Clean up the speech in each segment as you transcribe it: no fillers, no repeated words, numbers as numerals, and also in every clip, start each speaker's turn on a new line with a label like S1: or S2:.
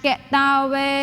S1: គតោវេ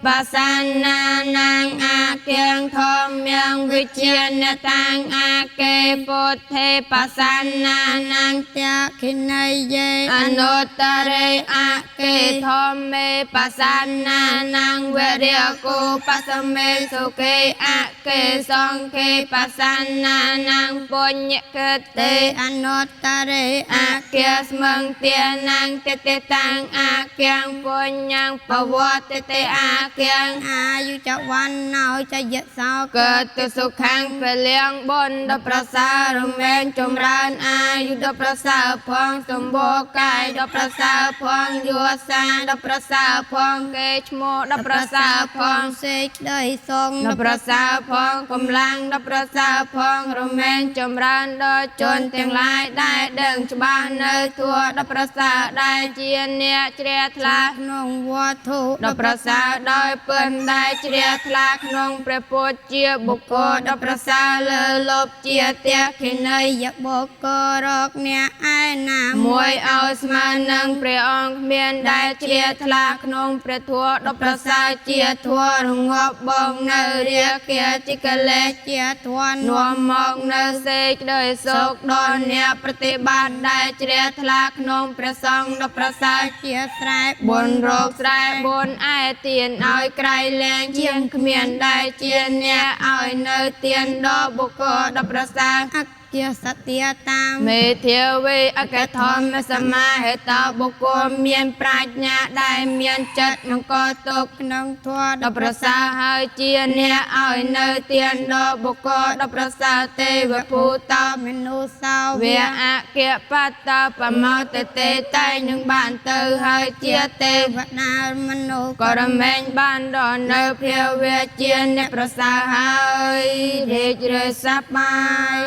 S2: បសន្នានាងអាគៀងធម្មងវិជ្ជានតាំងអាកេពុទ្ធេបសន្នានាង
S3: ទខិនយយេ
S2: អនុត្តរេអាកេធម្មេបសន្នានាងវរិយគោបសមេសុកេអាកេសង្ឃេបសន្នានាងបញ្ញក
S3: តេ
S2: តេ
S3: អនុត្តរេ
S2: អាគាស្មងទានាងតេតេតាំងអាគាងបញ្ញងបវត្តតេអាគាង
S3: អាយុចវណ្ណោចយសោ
S2: កើតទៅសុខាំងពលៀងបុណ្យដ៏ប្រសើររមែងចម្រើនអាយុដ៏ប្រសើរផងសម្បូរកាយដ៏ប្រសើរផងយុសាដ៏ប្រសើរផងគេឈ្មោះដ៏ប្រសើរផង
S3: សេចក្តីសង
S2: ដ៏ប្រសើរផងកម្លាំងដ៏ប្រសើរផងរមែងចម្រើនដល់ជនទាំងឡាយដែលដឹងច្បាស់នៅធម៌ដ៏ប្រសើរដែលជាអ្នកជ្រះថ្លា
S3: ក្នុងវត្ថុ
S2: ដ៏ប្រសើរដោយពិនដែលជ្រះថ្លាក្នុងព្រះពុទ្ធជាបុគ្គលដ៏ប្រសើរលើលបជាទះខិ
S3: ន័យបុគ្គលរកអ្នកឯណា
S2: មួយឲ្យស្មើនឹងព្រះអង្គគ្មានដែលជ្រះថ្លាក្នុងព្រះធម៌ដ៏ប្រសើរជាធម៌រងាប់បងនៅរាគាជាកិលេស
S3: ជាធន
S2: នាំមកនៅសេចក្តីសុខដល់អ្នកប្រតិបត្តិដែលជ្រះថ្លាក្នុងព្រះសង្ឃដ៏ប្រសើរ
S3: ជាស្រែ
S2: បុណ្យរោគស្រែបុណ្យឯទានឲ្យក្រៃលែងជាងគ្មានដែលជាអ្នកឲ្យនៅទានដល់បុគ្គលដ៏ប្រសើរ
S3: អគាសទាតាម
S2: មេធាវីអកធម្មសមាហេតបុគ្គលមានប្រាជ្ញាដែលមានចិត្តមង្គលទុក
S3: ក្នុងធម៌
S2: ដ៏ប្រសើរហើយជាអ្នកឲ្យនៅទានដល់បុគ្គលដ៏ប្រសើរទេវភូតោ
S3: មនុស្សោ
S2: វាអគបតបមោតទេតែងនឹងបានទៅហើយជាទេវ
S3: វតាមនុស្ស
S2: ក៏រមែងបានដល់នៅភាវៈជាអ្នកប្រសើរហើយរីករាយសប្បា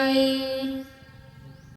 S2: យ។